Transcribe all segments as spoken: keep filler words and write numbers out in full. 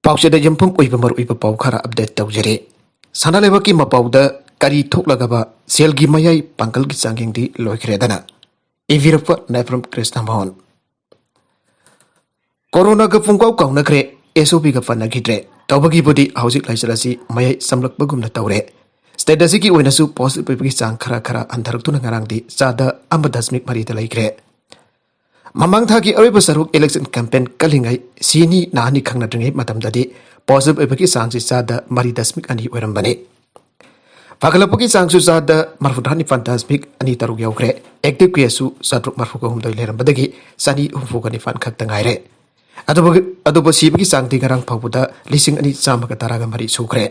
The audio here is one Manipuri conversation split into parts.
ꯄꯥꯎꯆꯦꯗ ꯌꯨꯝꯐꯝ ꯑꯣꯏꯕ ꯃꯔꯨꯑꯣꯏꯕ ꯄꯥꯎ ꯈꯔ ꯑꯞꯗꯦꯠ ꯇꯧꯖꯔꯤ꯫ ꯁꯅꯥ ꯂꯩꯕꯥꯛꯀꯤ ꯃꯄꯥꯎꯗ ꯀꯔꯤ ꯊꯣꯛꯂꯒꯕ ꯁꯦꯜꯒꯤ ꯃꯌꯥꯏ ꯄꯥꯡꯒꯜꯒꯤ ꯆꯥꯡꯌꯦꯡꯗꯤ ꯂꯣꯏꯈ꯭ꯔꯦꯗꯅ ꯏꯕꯤꯔꯛꯄ ꯅꯥꯏꯕ꯭ꯔꯝ ꯀ꯭ꯔꯤꯁꯅ ꯃꯣꯍꯟ꯫ ꯀꯣꯔꯣꯅꯥꯒ ꯄꯨꯡꯀꯥꯎ ꯀꯥꯎꯅꯈ꯭ꯔꯦ, ꯑꯦꯁ ꯑꯣ ꯄꯤꯒ ꯄꯟꯅꯈꯤꯗ꯭ꯔꯦ꯫ ꯇꯧꯕꯒꯤꯕꯨꯗꯤ ꯍꯧꯖꯤꯛ ꯂꯥꯏꯆꯠ ꯑꯁꯤ ꯃꯌꯥꯏ ꯆꯝꯂꯛꯄꯒꯨꯝꯅ ꯇꯧꯔꯦ꯫ ꯁ꯭ꯇꯦꯠ ꯑꯁꯤꯒꯤ ꯑꯣꯏꯅꯁꯨ ꯄꯣꯖꯤꯇꯤꯚ ꯑꯣꯏꯕꯒꯤ ꯆꯥꯡ ꯈꯔ ꯈꯔ ꯍꯟꯊꯔꯛꯇꯨꯅ ꯉꯔꯥꯡꯗꯤ ꯆꯥꯗ ꯑꯃ ꯗꯁꯃꯤꯛ ꯃꯔꯤꯗ ꯂꯩꯈ꯭ꯔꯦ꯫ ꯃꯃꯥꯡ ꯊꯥꯒꯤ ꯑꯔꯣꯏꯕ ꯁꯔꯨꯛ ꯏꯂꯦꯛꯁꯟ ꯀꯦꯝꯄꯦꯟ ꯀꯜꯂꯤꯉꯩ ꯁꯤꯅꯤ ꯅꯥꯅꯤ ꯈꯪꯅꯗ꯭ꯔꯤꯉꯩ ꯃꯇꯝꯗꯗꯤ ꯄꯣꯖꯤꯇꯤꯚ ꯑꯣꯏꯕꯒꯤ ꯆꯥꯡꯁꯤ ꯆꯥꯗ ꯃꯔꯤ ꯗꯁꯃꯤꯛ ꯑꯅꯤ ꯑꯣꯏꯔꯝꯕꯅꯤ꯫ ꯐꯒꯠꯂꯛꯄꯒꯤ ꯆꯥꯡꯁꯨ ꯆꯥꯗ ꯃꯔꯐꯨꯇꯔꯥ ꯅꯤꯄꯥꯟ ꯗꯁꯃꯤꯛ ꯑꯅꯤ ꯇꯔꯨꯛ ꯌꯧꯈ꯭ꯔꯦ꯫ ꯑꯦꯛꯇꯤꯚ ꯀꯦꯁꯁꯨ ꯆꯥꯇ꯭ꯔꯨꯛ ꯃꯔꯐꯨꯒ ꯍꯨꯝꯗꯣꯏ ꯂꯩꯔꯝꯕꯗꯒꯤ ꯆꯅꯤ ꯍꯨꯝꯐꯨꯒ ꯅꯤꯄꯥꯟ ꯈꯛꯇ ꯉꯥꯏꯔꯦ꯫ ꯑꯗꯨꯕꯨ, ꯑꯗꯨꯕꯨ ꯁꯤꯕꯒꯤ ꯆꯥꯡꯗꯤ ꯉꯔꯥꯡ ꯐꯥꯎꯕꯗ ꯂꯤꯁꯤꯡ ꯑꯅꯤ ꯆꯥꯝꯃꯒ ꯇꯔꯥꯒ ꯃꯔꯤ ꯁꯨꯈ꯭ꯔꯦ꯫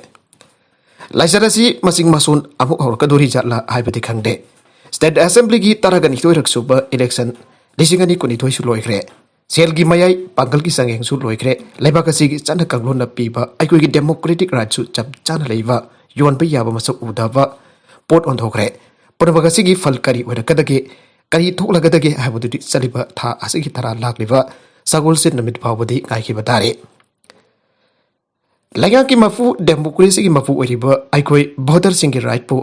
ꯂꯥꯏꯆꯠ ꯑꯁꯤ ꯃꯁꯤꯡ ꯃꯁꯣꯟ ꯑꯃꯨꯛ ꯍꯧꯔꯛꯀꯗꯣꯔꯤ ꯖꯥꯠꯂꯥ ꯍꯥꯏꯕꯗꯤ ꯈꯪꯗꯦ꯫ ꯁ꯭ꯇꯦꯠ ꯑꯦꯁꯦꯝꯕ꯭ꯂꯤꯒꯤ ꯇꯔꯥꯒ ꯅꯤꯊꯣꯏꯔꯛ ꯁꯨꯕ ꯏꯂꯦꯛꯁꯟ ꯂꯤꯁꯤꯡ ꯑꯅꯤ ꯀꯨꯟꯅꯤꯊꯣꯏꯁꯨ ꯂꯣꯏꯈ꯭ꯔꯦ꯫ ꯁꯦꯜꯒꯤ ꯃꯌꯥꯏ ꯄꯥꯡꯒꯜꯒꯤ ꯆꯥꯡꯌꯦꯡꯁꯨ ꯂꯣꯏꯈ꯭ꯔꯦ꯫ ꯂꯩꯕꯥꯛ ꯑꯁꯤꯒꯤ ꯆꯠꯅ ꯀꯥꯡꯂꯣꯟꯅ ꯄꯤꯕ ꯑꯩꯈꯣꯏꯒꯤ ꯗꯦꯃꯣꯀ꯭ꯔꯦꯇꯤꯛ ꯔꯥꯏꯠꯁꯨ ꯆꯞ ꯆꯥꯅ ꯂꯩꯕ, ꯌꯣꯟꯕ ꯌꯥꯕ ꯃꯁꯛ ꯎꯗꯕ ꯄꯣꯠ ꯑꯣꯟꯊꯣꯛꯈ꯭ꯔꯦ꯫ ꯄꯨꯝꯅꯃꯛ ꯑꯁꯤꯒꯤ ꯐꯜ ꯀꯔꯤ ꯑꯣꯏꯔꯛꯀꯗꯒꯦ, ꯀꯔꯤ ꯊꯣꯛꯂꯒꯗꯒꯦ ꯍꯥꯏꯕꯗꯨꯗꯤ ꯆꯠꯂꯤꯕ ꯊꯥ ꯑꯁꯤꯒꯤ ꯇꯔꯥ ꯂꯥꯛꯂꯤꯕ ꯁꯒꯣꯜꯁꯦꯟ ꯅꯨꯃꯤꯠ ꯐꯥꯎꯕꯗꯤ ꯉꯥꯏꯈꯤꯕ ꯇꯥꯔꯦ꯫ ꯂꯩꯉꯥꯛꯀꯤ ꯃꯄꯨ, ꯗꯦꯃꯣꯀ꯭ꯔꯦꯁꯤꯒꯤ ꯃꯄꯨ ꯑꯣꯏꯔꯤꯕ ꯑꯩꯈꯣꯏ ꯚꯣꯇꯔꯁꯤꯡꯒꯤ ꯔꯥꯏꯠꯄꯨ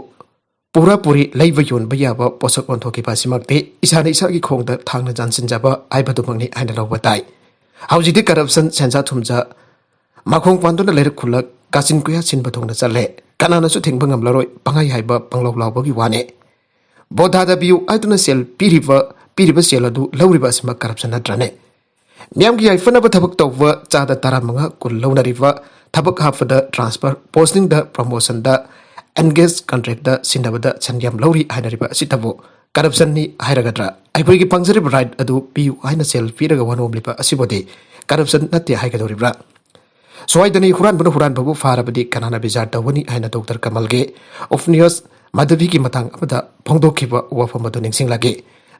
ꯄꯨꯔꯥ ꯄꯨꯔꯤ ꯂꯩꯕ ꯌꯣꯟꯕ ꯌꯥꯕ ꯄꯣꯠꯁꯛ ꯑꯣꯟꯊꯣꯛꯈꯤꯕ ꯑꯁꯤꯃꯛꯇꯤ ꯏꯁꯥꯅ ꯏꯁꯥꯒꯤ ꯈꯣꯡꯗ ꯊꯥꯡꯅ ꯆꯥꯟꯁꯤꯟꯖꯕ ꯍꯥꯏꯕꯗꯨꯃꯛꯅꯤ ꯍꯥꯏꯅ ꯂꯧꯕ ꯇꯥꯏ꯫ ꯍꯧꯖꯤꯛꯇꯤ ꯀꯔꯞꯁꯟ, ꯁꯦꯟꯖꯥ ꯊꯨꯝꯖꯥ ꯃꯈꯣꯡ ꯄꯥꯟꯗꯨꯅ ꯂꯩꯔꯛ ꯈꯨꯜꯂꯛ ꯀꯥꯆꯤꯟ ꯀꯣꯏꯌꯥ ꯁꯤꯟꯕ ꯊꯨꯡꯅ ꯆꯠꯂꯦ꯫ ꯀꯅꯥꯅꯁꯨ ꯊꯤꯡꯕ ꯉꯝꯂꯔꯣꯏ ꯄꯪꯍꯥꯏ ꯍꯥꯏꯕ ꯄꯪꯂꯥꯎ ꯂꯥꯎꯕꯒꯤ ꯋꯥꯅꯦ꯫ ꯚꯣꯠ ꯊꯥꯗꯕꯤꯌꯨ ꯍꯥꯏꯗꯨꯅ ꯁꯦꯜ ꯄꯤꯔꯤꯕ, ꯄꯤꯔꯤꯕ ꯁꯦꯜ ꯑꯗꯨ ꯂꯧꯔꯤꯕ ꯑꯁꯤꯃꯛ ꯀꯔꯞꯁꯟ ꯅꯠꯇ꯭ꯔꯅꯦ? ꯃꯤꯌꯥꯝꯒꯤ ꯌꯥꯏꯐꯅꯕ ꯊꯕꯛ ꯇꯧꯕ ꯆꯥꯗ ꯇꯔꯥꯃꯉꯥ ꯀꯨꯟ ꯂꯧꯅꯔꯤꯕ, ꯊꯕꯛ ꯍꯥꯞꯄꯗ ꯇ꯭ꯔꯥꯟꯁꯐꯔ, ꯄꯣꯁꯇꯤꯡꯗ ꯄ꯭ꯔꯃꯣꯁꯟꯗ ꯑꯦꯟꯒꯦꯖ ꯀꯟꯇ꯭ꯔꯦꯛꯇ ꯁꯤꯟꯅꯕꯗ ꯁꯦꯟ ꯌꯥꯝ ꯂꯧꯔꯤ ꯍꯥꯏꯅꯔꯤꯕ ꯑꯁꯤꯇꯕꯨ ꯀꯔꯞꯁꯟꯅꯤ ꯍꯥꯏꯔꯒꯗ꯭ꯔꯥ? ꯑꯩꯈꯣꯏꯒꯤ ꯐꯪꯖꯔꯤꯕ ꯔꯥꯏꯠ ꯑꯗꯨ ꯄꯤꯌꯨ ꯍꯥꯏꯅ ꯁꯦꯜ ꯄꯤꯔꯒ ꯋꯥꯅꯣꯝꯂꯤꯕ ꯑꯁꯤꯕꯨꯗꯤ ꯀꯔꯞꯁꯟ ꯅꯠꯇꯦ ꯍꯥꯏꯒꯗꯧꯔꯤꯕ꯭ꯔꯥ? ꯁ꯭ꯋꯥꯏꯗꯅꯤ ꯍꯨꯔꯥꯟꯕꯅ ꯍꯨꯔꯥꯟꯕꯕꯨ ꯐꯥꯔꯕꯗꯤ ꯀꯅꯥꯅ ꯕꯤꯆꯥꯔ ꯇꯧꯒꯅꯤ ꯍꯥꯏꯅ ꯗꯣꯛꯇꯔ ꯀꯃꯜꯒꯤ ꯑꯣꯐꯅꯤꯌꯁ ꯃꯥꯙꯕꯤꯒꯤ ꯃꯇꯥꯡ ꯑꯃꯗ ꯐꯣꯡꯗꯣꯛꯈꯤꯕ ꯋꯥꯐꯝ ꯑꯗꯨ ꯅꯤꯡꯁꯤꯡꯂꯛꯏ꯫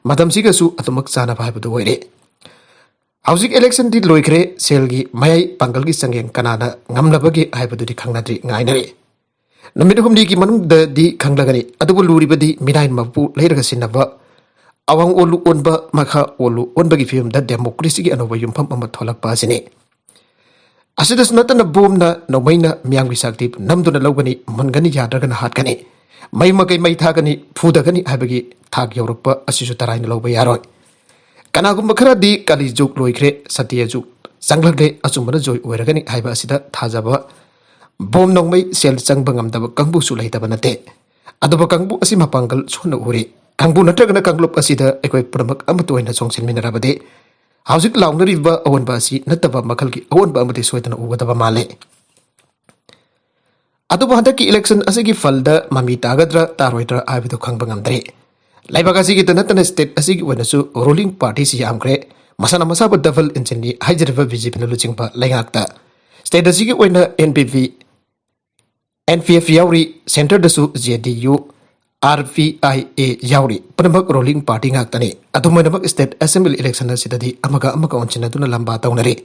ꯃꯇꯝꯁꯤꯒꯁꯨ ꯑꯗꯨꯃꯛ ꯆꯥꯅꯕ ꯍꯥꯏꯕꯗꯨ ꯑꯣꯏꯔꯦ꯫ ꯍꯧꯖꯤꯛ ꯏꯂꯦꯛꯁꯟꯗꯤ ꯂꯣꯏꯈ꯭ꯔꯦ, ꯁꯦꯜꯒꯤ ꯃꯌꯥꯏ ꯄꯥꯡꯒꯜꯒꯤ ꯆꯥꯡꯌꯦꯡ ꯀꯅꯥꯅ ꯉꯝꯂꯕꯒꯦ ꯍꯥꯏꯕꯗꯨꯗꯤ ꯈꯪꯅꯗ꯭ꯔꯤ, ꯉꯥꯏꯅꯔꯤ꯫ ꯅꯨꯃꯤꯠ ꯍꯨꯝꯅꯤꯒꯤ ꯃꯅꯨꯡꯗꯗꯤ ꯈꯪꯂꯒꯅꯤ꯫ ꯑꯗꯨꯕꯨ ꯂꯨꯔꯤꯕꯗꯤ ꯃꯤꯅꯥꯏ ꯃꯄꯨ ꯂꯩꯔꯒ ꯁꯤꯟꯅꯕ, ꯑꯋꯥꯡ ꯑꯣꯜꯂꯨ ꯑꯣꯟꯕ, ꯃꯈꯥ ꯑꯣꯜꯂꯨ ꯑꯣꯟꯕꯒꯤ ꯐꯤꯕꯝꯗ ꯗꯦꯃꯣꯀ꯭ꯔꯦꯁꯤꯒꯤ ꯑꯅꯧꯕ ꯌꯨꯝꯐꯝ ꯑꯃ ꯊꯣꯛꯂꯛꯄ ꯑꯁꯤꯅꯤ꯫ ꯑꯁꯤꯗꯁꯨ ꯅꯠꯇꯅ ꯕꯣꯝꯅ, ꯅꯣꯡꯃꯩꯅ ꯃꯤꯌꯥꯝꯒꯤ ꯁꯛꯇꯤ ꯅꯝꯗꯨꯅ ꯂꯧꯒꯅꯤ, ꯃꯨꯟꯒꯅꯤ, ꯌꯥꯗ꯭ꯔꯒꯅ ꯍꯥꯠꯀꯅꯤ, ꯃꯩ ꯃꯀꯩ ꯃꯩ ꯊꯥꯒꯅꯤ, ꯐꯨꯗꯒꯅꯤ ꯍꯥꯏꯕꯒꯤ ꯊꯥꯛ ꯌꯧꯔꯛꯄ ꯑꯁꯤꯁꯨ ꯇꯔꯥꯏꯅ ꯂꯧꯕ ꯌꯥꯔꯣꯏ꯫ ꯀꯅꯥꯒꯨꯝꯕ ꯈꯔꯗꯤ ꯀꯥꯂꯤ ꯖꯨꯒ ꯂꯣꯏꯈ꯭ꯔꯦ, ꯁꯇꯤꯌ ꯖꯨꯒ ꯆꯪꯂꯛꯂꯦ, ꯑꯆꯨꯝꯕꯅ ꯖꯣꯏ ꯑꯣꯏꯔꯒꯅꯤ ꯍꯥꯏꯕ ꯑꯁꯤꯗ ꯊꯥꯖꯕ, ꯕꯣꯝ ꯅꯣꯡꯃꯩ ꯁꯦꯜ ꯆꯪꯕ ꯉꯝꯗꯕ ꯀꯥꯡꯕꯨꯁꯨ ꯂꯩꯇꯕ ꯅꯠꯇꯦ꯫ ꯑꯗꯨꯕꯨ ꯀꯥꯡꯕꯨ ꯑꯁꯤ ꯃꯄꯥꯡꯒꯜ ꯁꯣꯟꯅ ꯎꯔꯤ꯫ ꯀꯥꯡꯕꯨ ꯅꯠꯇ꯭ꯔꯒꯅ ꯀꯥꯡꯂꯨꯞ ꯑꯁꯤꯗ ꯑꯩꯈꯣꯏ ꯄꯨꯝꯅꯃꯛ ꯑꯃꯠꯇ ꯑꯣꯏꯅ ꯆꯣꯡꯁꯤꯟꯃꯤꯟꯅꯔꯕꯗꯤ ꯍꯧꯖꯤꯛ ꯂꯥꯎꯅꯔꯤꯕ ꯑꯑꯣꯟꯕ ꯑꯁꯤ ꯅꯠꯇꯕ ꯃꯈꯜꯒꯤ ꯑꯑꯣꯟꯕ ꯑꯃꯗꯤ ꯁꯣꯏꯗꯅ ꯎꯒꯗꯕ ꯃꯥꯜꯂꯤ꯫ ꯑꯗꯨꯕꯨ ꯍꯟꯗꯛꯀꯤ election ꯑꯁꯤꯒꯤ ꯐꯜꯗ ꯃꯃꯤ ꯇꯥꯒꯗ꯭ꯔꯥ ꯇꯥꯔꯣꯏꯗ꯭ꯔꯥ ꯍꯥꯏꯕꯗꯨ ꯈꯪꯕ ꯉꯝꯗ꯭ꯔꯤ꯫ ꯂꯩꯕꯥꯛ ꯑꯁꯤꯒꯤꯇ ꯅꯠꯇꯅ state ꯑꯁꯤꯒꯤ ꯑꯣꯏꯅꯁꯨ ruling partyꯁꯤ ꯌꯥꯝꯈ꯭ꯔꯦ꯫ ꯃꯁꯥꯅ ꯃꯁꯥꯕꯨ double engineꯅꯤ ꯍꯥꯏꯖꯔꯤꯕ BJPꯅ ꯂꯨꯆꯤꯡꯕ ꯂꯩꯉꯥꯛꯇ state ꯑꯁꯤꯒꯤ ꯑꯣꯏꯅ NPP, NPF ꯌꯥꯎꯔꯤ, centreꯗꯁꯨ JDU, RPIA ꯌꯥꯎꯔꯤ꯫ ꯄꯨꯝꯅꯃꯛ ruling party ꯉꯥꯛꯇꯅꯤ꯫ ꯑꯗꯨꯝ ꯑꯣꯏꯅꯃꯛ state assembly election ꯑꯁꯤꯗꯗꯤ ꯑꯃꯒ ꯑꯃꯒ ꯑꯣꯟꯁꯤꯟꯅꯗꯨꯅ ꯂꯝꯕꯥ ꯇꯧꯅꯔꯤ꯫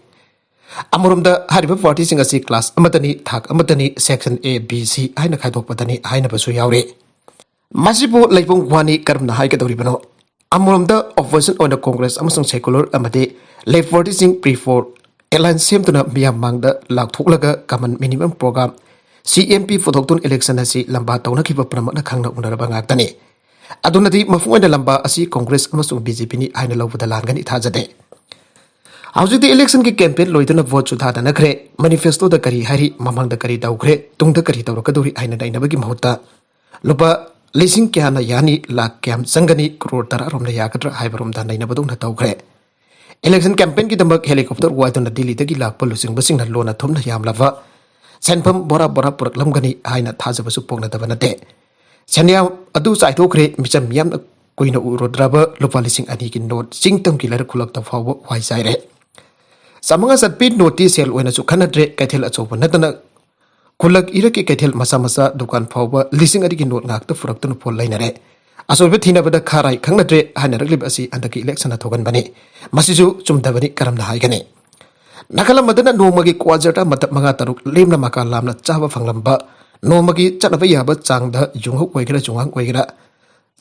ꯑꯃꯔꯣꯝꯗ ꯍꯥꯏꯔꯤꯕ partyꯁꯤꯡ ꯑꯁꯤ class ꯑꯃꯠꯇꯅꯤ, ꯊꯥꯛ ꯑꯃꯠꯇꯅꯤ, section A, B, C ꯍꯥꯏꯅ ꯈꯥꯏꯗꯣꯛꯄꯗꯅꯤ ꯍꯥꯏꯅꯕꯁꯨ ꯌꯥꯎꯔꯤ꯫ ꯃꯁꯤꯕꯨ ꯂꯩꯕꯨꯡ ꯋꯥꯅꯤ ꯀꯔꯝꯅ ꯍꯥꯏꯒꯗꯧꯔꯤꯕꯅꯣ? ꯑꯃꯔꯣꯝꯗ opposition ꯑꯣꯏꯅ Congress ꯑꯃꯁꯨꯡ secular ꯑꯃꯗꯤ left partyꯁꯤꯡ pre-poll alliance ꯁꯦꯝꯗꯨꯅ ꯃꯤꯌꯥꯝ ꯃꯥꯡꯗ ꯂꯥꯎꯊꯣꯛꯂꯒ common minimum program, CMP ꯄꯨꯊꯣꯛꯇꯨꯅ election ꯑꯁꯤ ꯂꯝꯕꯥ ꯇꯧꯅꯈꯤꯕ ꯄꯨꯝꯅꯃꯛꯅ ꯈꯪꯅ ꯎꯅꯔꯕ ꯉꯥꯛꯇꯅꯤ꯫ ꯑꯗꯨꯅꯗꯤ ꯃꯄꯨꯡ ꯑꯣꯏꯅ ꯂꯝꯕꯥ ꯑꯁꯤ Congress ꯑꯃꯁꯨꯡ BJPꯅꯤ ꯍꯥꯏꯅ ꯂꯧꯕꯗ ꯂꯥꯟꯒꯅꯤ ꯊꯥꯖꯗꯦ꯫ ꯍꯧꯖꯤꯛꯇꯤ electionꯒꯤ campaign ꯂꯣꯏꯗꯨꯅ voteꯁꯨ ꯊꯥꯗꯅꯈ꯭ꯔꯦ꯫ Manifestoꯗ ꯀꯔꯤ ꯍꯥꯏꯔꯤ, ꯃꯃꯥꯡꯗ ꯀꯔꯤ ꯇꯧꯈ꯭ꯔꯦ, ꯇꯨꯡꯗ ꯀꯔꯤ ꯇꯧꯔꯛꯀꯗꯧꯔꯤ ꯍꯥꯏꯅ ꯅꯩꯅꯕꯒꯤ ꯃꯍꯨꯠꯇ ꯂꯨꯄꯥ ꯂꯤꯁꯤꯡ ꯀꯌꯥꯅ ꯌꯥꯅꯤ, ꯂꯥꯈ ꯀꯌꯥꯝ ꯆꯪꯒꯅꯤ, ꯀ꯭ꯔꯣꯔ ꯇꯔꯥꯔꯣꯝꯅ ꯌꯥꯒꯗ꯭ꯔꯥ ꯍꯥꯏꯕꯔꯣꯝꯗ ꯅꯩꯅꯕꯗꯧꯅ ꯇꯧꯈ꯭ꯔꯦ꯫ Election campaignꯒꯤꯗꯃꯛ helicopter ꯋꯥꯏꯗꯨꯅ ꯗꯤꯜꯂꯤꯗꯒꯤ ꯂꯥꯛꯄ ꯂꯨꯆꯤꯡꯕꯁꯤꯡꯅ ꯂꯣꯟꯅ ꯊꯨꯝꯅ ꯌꯥꯝꯂꯕ ꯁꯦꯟꯐꯝ ꯕꯣꯔꯥ ꯕꯣꯔꯥ ꯄꯨꯔꯛꯂꯝꯒꯅꯤ ꯍꯥꯏꯅ ꯊꯥꯖꯕꯁꯨ ꯄꯣꯛꯅꯗꯕ ꯅꯠꯇꯦ꯫ ꯁꯦꯟꯌꯥꯝ ꯑꯗꯨ ꯆꯥꯏꯊꯣꯛꯈ꯭ꯔꯦ, ꯃꯤꯆꯝ ꯃꯤꯌꯥꯝꯅ ꯀꯨꯏꯅ ꯎꯔꯨꯗ꯭ꯔꯕ ꯂꯨꯄꯥ ꯂꯤꯁꯤꯡ ꯑꯅꯤꯒꯤ note ꯆꯤꯡ ꯇꯝꯒꯤ ꯂꯩꯔꯛ ꯈꯨꯜꯂꯛꯇ ꯐꯥꯎꯕ ꯋꯥꯏ ꯆꯥꯏꯔꯦ꯫ ꯆꯥꯃꯉꯥ ꯆꯠꯄꯤ noteꯇꯤ ꯁꯦꯜ ꯑꯣꯏꯅꯁꯨ ꯈꯟꯅꯗ꯭ꯔꯦ, ꯀꯩꯊꯦꯜ ꯑꯆꯧꯕ ꯅꯠꯇꯅ ꯈꯨꯜꯂꯛ ꯏꯔꯛꯀꯤ ꯀꯩꯊꯦꯜ ꯃꯆꯥ ꯃꯆꯥ ꯗꯨꯀꯥꯟ ꯐꯥꯎꯕ ꯂꯤꯁꯤꯡ ꯑꯅꯤꯒꯤ note ꯉꯥꯛꯇ ꯄꯨꯔꯛꯇꯨꯅ ꯐꯣꯟ ꯂꯩꯅꯔꯦ꯫ ꯑꯆꯣꯏꯕ ꯊꯤꯅꯕꯗ ꯈꯥꯔꯥꯏ ꯈꯪꯅꯗ꯭ꯔꯦ ꯍꯥꯏꯅꯔꯛꯂꯤꯕ ꯑꯁꯤ ꯍꯟꯗꯛꯀꯤ electionꯅ ꯊꯣꯛꯍꯟꯕꯅꯤ꯫ ꯃꯁꯤꯁꯨ ꯆꯨꯝꯗꯕꯅꯤ ꯀꯔꯝꯅ ꯍꯥꯏꯒꯅꯤ? ꯅꯥꯀꯜ ꯑꯃꯗꯅ ꯅꯣꯡꯃꯒꯤ ꯀ꯭ꯋꯥ ꯖꯔꯗꯥ ꯃꯇꯞ ꯃꯉꯥ ꯇꯔꯨꯛ ꯂꯦꯝꯅ ꯃꯀꯥ ꯂꯥꯝꯅ ꯆꯥꯕ ꯐꯪꯂꯝꯕ, ꯅꯣꯡꯃꯒꯤ ꯆꯠꯅꯕ ꯌꯥꯕ ꯆꯥꯡꯗ ꯌꯨꯡꯍꯧ ꯑꯣꯏꯒꯦꯔꯥ ꯆꯨꯉꯥꯡ ꯑꯣꯏꯒꯦꯔꯥ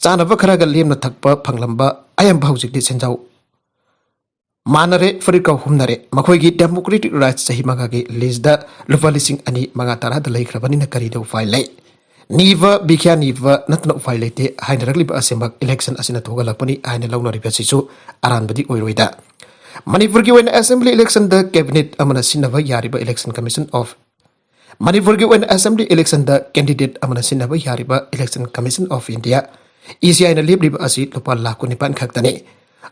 ꯆꯥꯅꯕ ꯈꯔꯒ ꯂꯦꯝꯅ ꯊꯛꯄ ꯐꯪꯂꯝꯕ ꯑꯌꯥꯝꯕ ꯍꯧꯖꯤꯛꯇꯤ ꯁꯦꯟꯖꯥꯎ ꯃꯥꯟꯅꯔꯦ, ꯐꯨꯔꯤꯠ ꯀꯥꯎ ꯍꯨꯝꯅꯔꯦ꯫ ꯃꯈꯣꯏꯒꯤ democratic rights ꯆꯍꯤ ꯃꯉꯥꯒꯤ lease ꯗ ꯂꯨꯄꯥ ꯂꯤꯁꯤꯡ ꯑꯅꯤ ꯃꯉꯥ ꯇꯔꯥꯗ ꯂꯩꯈ꯭ꯔꯕꯅꯤꯅ ꯀꯔꯤꯗ ꯎꯄꯥꯏ ꯂꯩ? ꯅꯤꯕ ꯕꯤꯈ꯭ꯌꯥ ꯅꯤꯕ ꯅꯠꯇꯅ ꯎꯄꯥꯏ ꯂꯩꯇꯦ ꯍꯥꯏꯅꯔꯛꯂꯤꯕ ꯑꯁꯤꯃꯛ election ꯑꯁꯤꯅ ꯊꯣꯛꯍꯜꯂꯛꯄꯅꯤ ꯍꯥꯏꯅ ꯂꯧꯅꯔꯤꯕꯁꯤꯁꯨ ꯑꯔꯥꯟꯕꯗꯤ ꯑꯣꯏꯔꯣꯏꯗ꯫ ꯃꯅꯤꯄꯨꯔꯒꯤ ꯑꯣꯏꯅ assembly election ꯗ cabinet ꯑꯃꯅ ꯁꯤꯟꯅꯕ ꯌꯥꯔꯤꯕ election commission of ꯃꯅꯤꯄꯨꯔꯒꯤ ꯑꯣꯏꯅ assembly election ꯗ candidate ꯑꯃꯅ ꯁꯤꯟꯅꯕ ꯌꯥꯔꯤꯕ Election Commission of India, E C I ꯅ ꯂꯦꯞꯂꯤꯕ ꯑꯁꯤ ꯂꯨꯄꯥ ꯂꯥꯈ ꯀꯨꯟꯅꯤꯄꯥꯟ ꯈꯛꯇꯅꯤ꯫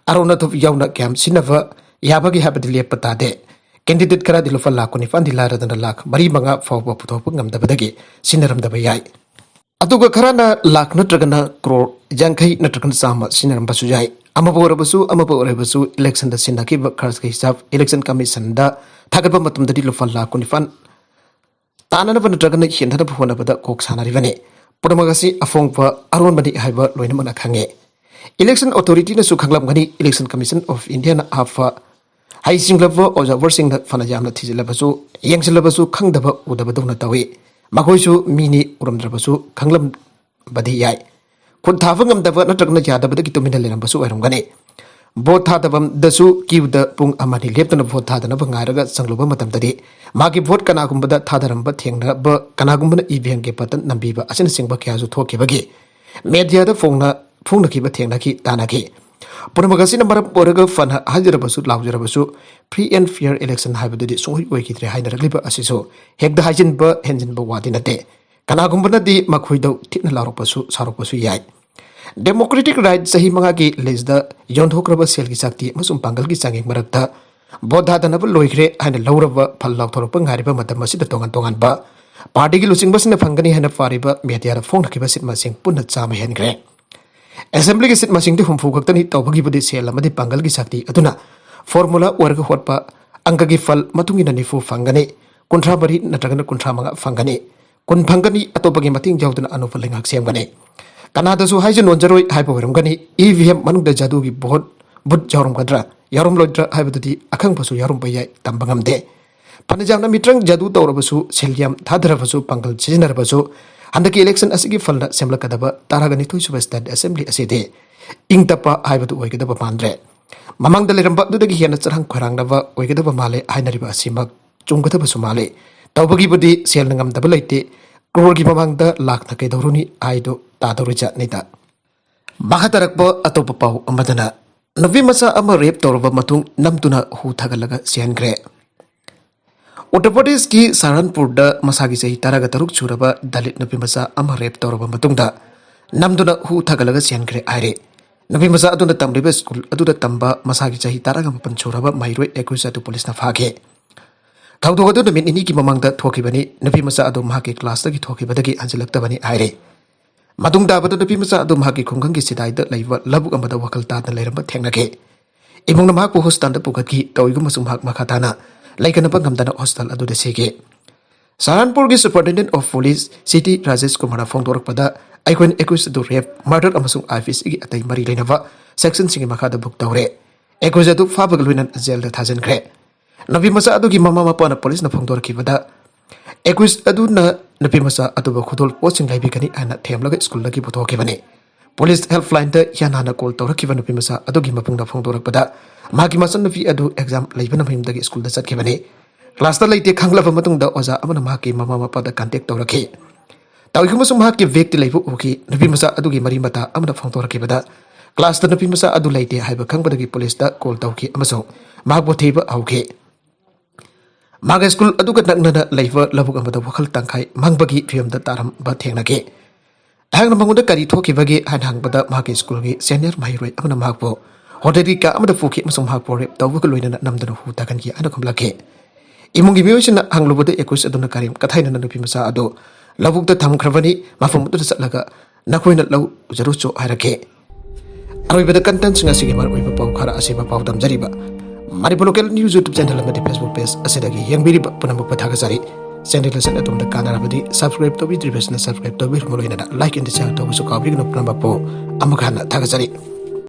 ꯑꯔꯣꯟ ꯑꯊꯨꯞ ꯌꯥꯎꯅ ꯀꯌꯥꯝ ꯁꯤꯟꯅꯕ ꯌꯥꯕꯒꯦ ꯍꯥꯏꯕꯗꯤ ꯂꯦꯞꯄ ꯇꯥꯗꯦ꯫ Candidate ꯈꯔꯗꯤ ꯂꯨꯄꯥ ꯂꯥꯈ ꯀꯨꯟꯅꯤꯄꯥꯟꯗꯤ ꯂꯥꯏꯔꯗꯅ ꯂꯥꯈ ꯃꯔꯤ ꯃꯉꯥ ꯐꯥꯎꯕ ꯄꯨꯊꯣꯛꯄ ꯉꯝꯗꯕꯗꯒꯤ ꯁꯤꯟꯅꯔꯝꯗꯕ ꯌꯥꯏ꯫ ꯑꯗꯨꯒ ꯈꯔꯅ ꯂꯥꯈ ꯅꯠꯇ꯭ꯔꯒꯅ ꯀ꯭ꯔꯣꯔ ꯌꯥꯡꯈꯩ ꯅꯠꯇ꯭ꯔꯒꯅ ꯆꯥꯝꯃ ꯁꯤꯟꯅꯔꯝꯕꯁꯨ ꯌꯥꯏ꯫ ꯑꯃꯕꯨ ꯑꯣꯏꯔꯕꯁꯨ, ꯑꯃꯕꯨ ꯑꯣꯏꯔꯕꯁꯨ, election ꯗ ꯁꯤꯟꯅꯈꯤꯕ ꯈꯔꯁꯀꯤ ꯍꯤꯁꯥꯕ Election Commission ꯗ ꯊꯥꯒꯠꯄ ꯃꯇꯝꯗꯗꯤ ꯂꯨꯄꯥ ꯂꯥꯈ ꯀꯨꯟꯅꯤꯄꯥꯟ ꯇꯥꯅꯅꯕ ꯅꯠꯇ꯭ꯔꯒꯅ ꯍꯦꯟꯊꯅꯕ ꯍꯣꯠꯅꯕꯗ ꯀꯣꯛ ꯁꯥꯟꯅꯔꯤꯕꯅꯤ꯫ ꯄꯨꯝꯅꯃꯛ ꯑꯁꯤ ꯑꯐꯣꯡꯕ ꯑꯔꯣꯟꯕꯅꯤ ꯍꯥꯏꯕ ꯂꯣꯏꯅꯃꯛꯅ ꯈꯪꯉꯤ꯫ Election Authority ꯅꯁꯨ ꯈꯪꯂꯝꯒꯅꯤ, Election Commission of India ꯅ ꯍꯥꯞꯄ ꯍꯩꯁꯤꯡꯂꯕ observer ꯁꯤꯡꯅ ꯐꯅ ꯌꯥꯝꯅ ꯊꯤꯖꯤꯜꯂꯕꯁꯨ, ꯌꯦꯡꯁꯤꯜꯂꯕꯁꯨ ꯈꯪꯗꯕ ꯎꯗꯕꯗꯧꯅ ꯇꯧꯏ꯫ ꯃꯈꯣꯏꯁꯨ ꯃꯤꯅꯤ, ꯎꯔꯝꯗ꯭ꯔꯕꯁꯨ ꯈꯪꯂꯝꯕꯗꯤ ꯌꯥꯏ꯫ ꯈꯨꯠ ꯊꯥꯕ ꯉꯝꯗꯕ ꯅꯠꯇ꯭ꯔꯒꯅ ꯌꯥꯗꯕꯗꯒꯤ ꯇꯨꯃꯤꯟꯅ ꯂꯩꯔꯝꯕꯁꯨ ꯑꯣꯏꯔꯝꯒꯅꯤ꯫ Vote ꯊꯥꯗꯐꯝꯗꯁꯨ queue ꯗ ꯄꯨꯡ ꯑꯃ ꯑꯅꯤ ꯂꯦꯞꯇꯅ vote ꯊꯥꯗꯅꯕ ꯉꯥꯏꯔꯒ ꯆꯪꯂꯨꯕ ꯃꯇꯝꯗꯗꯤ ꯃꯥꯒꯤ vote ꯀꯅꯥꯒꯨꯝꯕꯗ ꯊꯥꯗꯔꯝꯕ ꯊꯦꯡꯅꯕ, ꯀꯅꯥꯒꯨꯝꯕꯅ E V M ꯒꯤ button ꯅꯝꯕꯤꯕ ꯑꯁꯤꯅꯆꯤꯡꯕ ꯀꯌꯥꯁꯨ ꯊꯣꯛꯈꯤꯕꯒꯤ media ꯗ ꯐꯣꯡꯅ-, ꯐꯣꯡꯅꯈꯤꯕ ꯊꯦꯡꯅꯈꯤ, ꯇꯥꯟꯅꯈꯤ꯫ ꯄꯨꯝꯅꯃꯛ ꯑꯁꯤꯅ ꯃꯔꯝ ꯑꯣꯏꯔꯒ ꯐꯅ ꯍꯥꯏꯖꯔꯕꯁꯨ, ꯂꯥꯎꯖꯔꯕꯁꯨ, free and fair election ꯍꯥꯏꯕꯗꯨꯗꯤ ꯁꯨꯡꯑꯣꯏ ꯑꯣꯏꯈꯤꯗ꯭ꯔꯦ ꯍꯥꯏꯅꯔꯛꯂꯤꯕ ꯑꯁꯤꯁꯨ ꯍꯦꯛꯇ ꯍꯥꯏꯖꯤꯟꯕ, ꯍꯦꯟꯖꯤꯟꯕ ꯋꯥꯗꯤ ꯅꯠꯇꯦ꯫ ꯀꯅꯥꯒꯨꯝꯕꯅꯗꯤ ꯃꯈꯣꯏꯗ ꯊꯤꯅ ꯂꯥꯎꯔꯛꯄꯁꯨ, ꯁꯥꯎꯔꯛꯄꯁꯨ ꯌꯥꯏ꯫ Democratic right ꯆꯍꯤ ꯃꯉꯥꯒꯤ lease ꯗ ꯌꯣꯟꯊꯣꯛꯈ꯭ꯔꯕ ꯁꯦꯜꯒꯤ ꯆꯥꯛꯇꯤ ꯑꯃꯁꯨꯡ ꯄꯥꯡꯒꯜꯒꯤ ꯆꯥꯡꯌꯦꯡ ꯃꯔꯛꯇ vote ꯊꯥꯗꯅꯕ ꯂꯣꯏꯈ꯭ꯔꯦ ꯍꯥꯏꯅ ꯂꯧꯔꯕ ꯐꯜ ꯂꯥꯎꯊꯣꯔꯛꯄ ꯉꯥꯏꯔꯤꯕ ꯃꯇꯝ ꯑꯁꯤꯗ ꯇꯣꯉꯥꯟ ꯇꯣꯉꯥꯟꯕ party ꯒꯤ ꯂꯨꯆꯤꯡꯕꯁꯤꯡꯅ ꯐꯪꯒꯅꯤ ꯍꯥꯏꯅ ꯄꯥꯔꯤꯕ media ꯗ ꯐꯣꯡꯅꯈꯤꯕ seat ꯃꯁꯤꯡ ꯄꯨꯟꯅ ꯆꯥꯝꯃ ꯍꯦꯟꯈ꯭ꯔꯦ꯫ Assembly ꯒꯤ seat ꯃꯁꯤꯡꯗꯤ ꯍꯨꯝꯐꯨ ꯈꯛꯇꯅꯤ꯫ ꯇꯧꯕꯒꯤꯕꯨꯗꯤ ꯁꯦꯜ ꯑꯃꯗꯤ ꯄꯥꯡꯒꯜꯒꯤ ꯆꯥꯛꯇꯤ ꯑꯗꯨꯅ formula ꯑꯣꯏꯔꯒ ꯍꯣꯠꯄ ꯑꯪꯀꯒꯤ ꯐꯜ ꯃꯇꯨꯡ ꯏꯟꯅ ꯅꯤꯐꯨ ꯐꯪꯒꯅꯤ, ꯀꯨꯟꯊ꯭ꯔꯥ ꯃꯔꯤ ꯅꯠꯇ꯭ꯔꯒꯅ ꯀꯨꯟꯊ꯭ꯔꯥ ꯃꯉꯥ ꯐꯪꯒꯅꯤ, ꯀꯨꯟ ꯐꯪꯒꯅꯤ, ꯑꯇꯣꯞꯄꯒꯤ ꯃꯇꯦꯡ ꯌꯥꯎꯗꯅ ꯑꯅꯧꯕ ꯂꯩꯉꯥꯛ ꯁꯦꯝꯒꯅꯤ꯫ ꯀꯅꯥꯗꯁꯨ ꯍꯥꯏꯖ ꯅꯣꯟꯖꯔꯣꯏ ꯍꯥꯏꯕ ꯑꯣꯏꯔꯝꯒꯅꯤ, E V M ꯃꯅꯨꯡꯗ ꯖꯥꯗꯨꯒꯤ vote, vote ꯌꯥꯎꯔꯝꯒꯗ꯭ꯔꯥ, ꯌꯥꯎꯔꯝꯂꯣꯏꯗ꯭ꯔꯥ ꯍꯥꯏꯕꯗꯨꯗꯤ ꯑꯈꯪꯕꯁꯨ ꯌꯥꯎꯔꯝꯕ ꯌꯥꯏ, ꯇꯝꯕ ꯉꯝꯗꯦ꯫ ꯐꯅ ꯌꯥꯝꯅ ꯃꯤꯇ꯭ꯔꯪ ꯖꯥꯗꯨ ꯇꯧꯔꯕꯁꯨ, ꯁꯦꯜ ꯌꯥꯝ ꯊꯥꯗꯔꯕꯁꯨ, ꯄꯥꯡꯒꯜ ꯁꯤꯖꯤꯟꯅꯔꯕꯁꯨ, ꯍꯟꯗꯛꯀꯤ election ꯑꯁꯤꯒꯤ ꯐꯜꯅ ꯁꯦꯝꯂꯛꯀꯗꯕ ꯇꯔꯥꯒ ꯅꯤꯊꯣꯏ ꯁꯨꯕ State Assembly ꯑꯁꯤꯗꯤ ꯏꯪ ꯇꯞꯄ ꯍꯥꯏꯕꯗꯨ ꯑꯣꯏꯒꯗꯕ ꯃꯥꯟꯗ꯭ꯔꯦ꯫ ꯃꯃꯥꯡꯗ ꯂꯩꯔꯝꯕ ꯑꯗꯨꯗꯒꯤ ꯍꯦꯟꯅ ꯆꯔꯥꯡ ꯈꯣꯏꯔꯥꯡꯅꯕ ꯑꯣꯏꯒꯗꯕ ꯃꯥꯜꯂꯦ ꯍꯥꯏꯅꯔꯤꯕ ꯑꯁꯤꯃꯛ ꯆꯨꯝꯒꯗꯕꯁꯨ ꯃꯥꯜꯂꯦ꯫ ꯇꯧꯕꯒꯤꯕꯨꯗꯤ ꯁꯦꯜꯅ ꯉꯝꯗꯕ ꯂꯩꯇꯦ, ꯀ꯭ꯔꯣꯔꯒꯤ ꯃꯃꯥꯡꯗ ꯂꯥꯛꯅ ꯀꯩꯗꯧꯔꯨꯅꯤ ꯍꯥꯏꯗꯨ ꯇꯥꯗꯧꯔꯤꯖꯥꯠꯅꯤꯗ꯫ ꯃꯈꯥ ꯇꯥꯔꯛꯄ ꯑꯇꯣꯞꯄ ꯄꯥꯎ ꯑꯃꯗꯅ, ꯅꯨꯄꯤ ꯃꯆꯥ ꯑꯃ ꯔꯦꯞ ꯇꯧꯔꯕ ꯃꯇꯨꯡ ꯅꯝꯗꯨꯅ ꯍꯨ ꯊꯥꯒꯠꯂꯒ ꯁꯤꯍꯟꯈ꯭ꯔꯦ꯫ ꯎꯠꯇꯔ ꯄ꯭ꯔꯗꯦꯁꯀꯤ ꯁꯍꯥꯔꯟꯄꯨꯔꯗ ꯃꯁꯥꯒꯤ ꯆꯍꯤ ꯇꯔꯥꯒ ꯇꯔꯨꯛ ꯁꯨꯔꯕ ꯗꯂꯤꯠ ꯅꯨꯄꯤ ꯃꯆꯥ ꯑꯃ ꯔꯦꯞ ꯇꯧꯔꯕ ꯃꯇꯨꯡꯗ ꯅꯝꯗꯨꯅ ꯍꯨ ꯊꯥꯒꯠꯂꯒ ꯁꯤꯍꯟꯈ꯭ꯔꯦ ꯍꯥꯏꯔꯦ꯫ ꯅꯨꯄꯤ ꯃꯆꯥ ꯑꯗꯨꯅ ꯇꯝꯂꯤꯕ ꯁ꯭ꯀꯨꯜ ꯑꯗꯨꯗ ꯇꯝꯕ ꯃꯁꯥꯒꯤ ꯆꯍꯤ ꯇꯔꯥꯒ ꯃꯥꯄꯟ ꯁꯨꯔꯕ ꯃꯍꯩꯔꯣꯏ ꯑꯦꯀꯨꯏꯁ ꯑꯗꯨ ꯄꯨꯂꯤꯁꯅ ꯐꯥꯈꯤ꯫ ꯊꯧꯗꯣꯛ ꯑꯗꯨ ꯅꯨꯃꯤꯠ ꯅꯤꯅꯤꯒꯤ ꯃꯃꯥꯡꯗ ꯊꯣꯛꯈꯤꯕꯅꯤ꯫ ꯅꯨꯄꯤ ꯃꯆꯥ ꯑꯗꯨ ꯃꯍꯥꯛꯀꯤ ꯀ꯭ꯂꯥꯁꯇꯒꯤ ꯊꯣꯛꯈꯤꯕꯗꯒꯤ ꯍꯟꯖꯤꯜꯂꯛꯇꯕꯅꯤ ꯍꯥꯏꯔꯦ꯫ ꯃꯇꯨꯡ ꯇꯥꯕꯗ ꯅꯨꯄꯤ ꯃꯆꯥ ꯑꯗꯨ ꯃꯍꯥꯛꯀꯤ ꯈꯨꯡꯒꯪꯒꯤ ꯁꯤꯗꯥꯏꯗ ꯂꯩꯕ ꯂꯧꯕꯨꯛ ꯑꯃꯗ ꯋꯥꯈꯜ ꯇꯥꯗꯅ ꯂꯩꯔꯝꯕ ꯊꯦꯡꯅꯈꯤ꯫ ꯏꯃꯨꯡꯅ ꯃꯍꯥꯛꯄꯨ ꯍꯣꯁꯄꯤꯇꯥꯜꯗ ꯄꯨꯈꯠꯈꯤ꯫ ꯇꯧꯏꯒꯨꯝꯕꯁꯨꯡ ꯃꯍꯥꯛ ꯃꯈꯥ ꯇꯥꯅ ꯂꯩꯈꯠꯅꯕ ꯉꯝꯗꯅ ꯍꯣꯁꯄꯤꯇꯥꯜ ꯑꯗꯨꯗ ꯁꯤꯈꯤ꯫ ꯁꯍꯥꯔꯟꯄꯨꯔꯒꯤ Superintendent of Police City Rajesh ꯀꯨꯃꯥꯔꯅ ꯐꯣꯡꯗꯣꯔꯛꯄꯗ, ꯑꯩꯈꯣꯏꯅ ꯑꯦꯀ꯭ꯌꯨꯁ ꯑꯗꯨ ꯔꯦꯞ, ꯃꯔꯗꯔ ꯑꯃꯁꯨꯡ ꯑꯥꯏ ꯄꯤ ꯁꯤꯒꯤ ꯑꯇꯩ ꯃꯔꯤ ꯂꯩꯅꯕ ꯁꯦꯛꯁꯟꯁꯤꯡꯒꯤ ꯃꯈꯥꯗ ꯕꯨꯛ ꯇꯧꯔꯦ꯫ ꯑꯦꯀ꯭ꯌꯨꯁ ꯑꯗꯨ ꯐꯥꯕꯒ ꯂꯣꯏꯅꯅ ꯖꯦꯜꯗ ꯊꯥꯖꯤꯟꯈ꯭ꯔꯦ꯫ ꯅꯨꯄꯤ ꯃꯆꯥ ꯑꯗꯨꯒꯤ ꯃꯃꯥ ꯃꯄꯥꯅ ꯄꯨꯂꯤꯁꯅ ꯐꯣꯡꯗꯣꯔꯛꯈꯤꯕꯗ, ꯑꯦꯀ꯭ꯌꯨꯁ ꯑꯗꯨꯅ ꯅꯨꯄꯤ ꯃꯆꯥ ꯑꯗꯨꯕꯨ ꯈꯨꯗꯣꯜ ꯄꯣꯠꯁꯤꯡ ꯂꯩꯕꯤꯒꯅꯤ ꯍꯥꯏꯅ ꯊꯦꯝꯂꯒ ꯁ꯭ꯀꯨꯜꯗꯒꯤ ꯄꯨꯊꯣꯛꯈꯤꯕꯅꯤ꯫ ꯄꯨꯂꯤꯁ ꯍꯦꯜꯞꯂꯥꯏꯟꯗ ꯏꯍꯥꯟ ꯍꯥꯟꯅ ꯀꯣꯜ ꯇꯧꯔꯛꯈꯤꯕ ꯅꯨꯄꯤ ꯃꯆꯥ ꯑꯗꯨꯒꯤ ꯃꯕꯨꯡꯅ ꯐꯣꯡꯗꯣꯔꯛꯄꯗ, ꯃꯍꯥꯛꯀꯤ ꯃꯆꯟꯅꯨꯄꯤ ꯑꯗꯨ ꯑꯦꯛꯖꯥꯝ ꯂꯩꯕꯅ ꯃꯌꯨꯝꯗꯒꯤ ꯁ꯭ꯀꯨꯜꯗ ꯆꯠꯈꯤꯕꯅꯤ꯫ ꯀ꯭ꯂꯥꯁꯇ ꯂꯩꯇꯦ ꯈꯪꯂꯕ ꯃꯇꯨꯡꯗ ꯑꯣꯖꯥ ꯑꯃꯅ ꯃꯍꯥꯛꯀꯤ ꯃꯃꯥ ꯃꯄꯥꯗ ꯀꯟꯇꯦꯛ ꯇꯧꯔꯛꯈꯤ꯫ ꯇꯧꯏꯒꯨꯝꯕꯁꯨꯡ ꯃꯍꯥꯛꯀꯤ ꯕꯦꯒꯇꯤ ꯂꯩꯕ ꯎꯈꯤ꯫ ꯅꯨꯄꯤ ꯃꯆꯥ ꯑꯗꯨꯒꯤ ꯃꯔꯤ ꯃꯇꯥ ꯑꯃꯅ ꯐꯣꯡꯗꯣꯔꯛꯈꯤꯕꯗ, ꯀ꯭ꯂꯥꯁꯇ ꯅꯨꯄꯤ ꯃꯆꯥ ꯑꯗꯨ ꯂꯩꯇꯦ ꯍꯥꯏꯕ ꯈꯪꯕꯗꯒꯤ ꯄꯨꯂꯤꯁꯇ ꯀꯣꯜ ꯇꯧꯈꯤ ꯑꯃꯁꯨꯡ ꯃꯍꯥꯛꯄꯨ ꯊꯤꯕ ꯍꯧꯈꯤ꯫ ꯃꯍꯥꯛ ꯁ꯭ꯀꯨꯜ ꯑꯗꯨꯒ ꯅꯛꯅꯅ ꯂꯩꯕ ꯂꯧꯕꯨꯛ ꯑꯃꯗ ꯋꯥꯈꯜ ꯇꯪꯈꯥꯏ ꯃꯥꯡꯕꯒꯤ ꯐꯤꯕꯝꯗ ꯇꯥꯔꯝꯕ ꯊꯦꯡꯅꯈꯤ꯫ ꯑꯩꯍꯥꯛꯅ ꯃꯉꯣꯟꯗ ꯀꯔꯤ ꯊꯣꯛꯈꯤꯕꯒꯦ ꯍꯥꯏꯅ ꯍꯪꯕꯗ, ꯃꯍꯥꯛꯀꯤ ꯁ꯭ꯀꯨꯜꯒꯤ ꯁꯦꯅꯤꯌꯔ ꯃꯍꯩꯔꯣꯏ ꯑꯃꯅ ꯃꯍꯥꯛꯄꯨ ꯍꯣꯇꯦꯜꯒꯤ ꯀꯥ ꯑꯃꯗ ꯄꯨꯈꯤ ꯑꯃꯁꯨꯡ ꯃꯍꯥꯛꯄꯨ ꯔꯦꯞ ꯇꯧꯕꯒ ꯂꯣꯏꯅꯅ ꯅꯝꯗꯨꯅ ꯍꯨ ꯊꯥꯒꯟꯈꯤ ꯍꯥꯏꯅ ꯈꯨꯝꯂꯛꯈꯤ꯫ ꯏꯃꯨꯡꯒꯤ ꯃꯤꯑꯣꯏꯁꯤꯡꯅ ꯍꯪꯂꯨꯕꯗ, ꯑꯦꯀ꯭ꯌꯨꯁ ꯑꯗꯨꯅ ꯀꯔꯦꯝ ꯀꯊꯥꯏꯅꯅ ꯅꯨꯄꯤ ꯃꯆꯥ ꯑꯗꯨ ꯂꯧꯕꯨꯛꯇ ꯊꯝꯈ꯭ꯔꯕꯅꯤ, ꯃꯐꯝ ꯑꯗꯨꯗ ꯆꯠꯂꯒ ꯅꯈꯣꯏꯅ ꯂꯧꯖꯔꯨꯆꯣ ꯍꯥꯏꯔꯛꯈꯤ꯫ ꯑꯔꯣꯏꯕꯗ ꯀꯟꯇꯦꯟꯁꯤꯡ ꯑꯁꯤꯒꯤ ꯃꯔꯨꯑꯣꯏꯕ ꯄꯥꯎ ꯈꯔ ꯑꯁꯤꯕ ꯄꯥꯎ ꯇꯝꯖꯔꯤꯕ Manipur local news YouTube channel ꯑꯃꯗꯤ Facebook ꯄꯦꯖ ꯑꯁꯤꯗꯒꯤ ꯌꯦꯡꯕꯤꯔꯤꯕ ꯄꯨꯝꯅꯃꯛꯄꯨ ꯊꯥꯒꯠꯆꯔꯤ꯫ ꯆꯦꯅꯦꯜ ꯑꯁꯤꯅ ꯑꯗꯣꯝꯗ ꯀꯥꯟꯅꯔꯕꯗꯤ, ꯁꯕꯁꯀ꯭ꯔꯥꯏꯕ ꯇꯧꯕꯤꯗ꯭ꯔꯤꯕꯁꯤꯅ ꯁꯕꯁꯀ꯭ꯔꯥꯏꯕ ꯇꯧꯕꯤꯔꯝꯕ ꯂꯣꯏꯅꯅ ꯂꯥꯏꯛ ꯑꯦꯟ ꯁꯤꯌꯥꯔ ꯇꯧꯕꯁꯨ ꯀꯥꯎꯕꯤꯒꯅꯨ꯫ ꯄꯨꯝꯅꯃꯛꯄꯨ ꯑꯃꯨꯛ ꯍꯟꯅ ꯊꯥꯒꯠꯆꯔꯤ꯫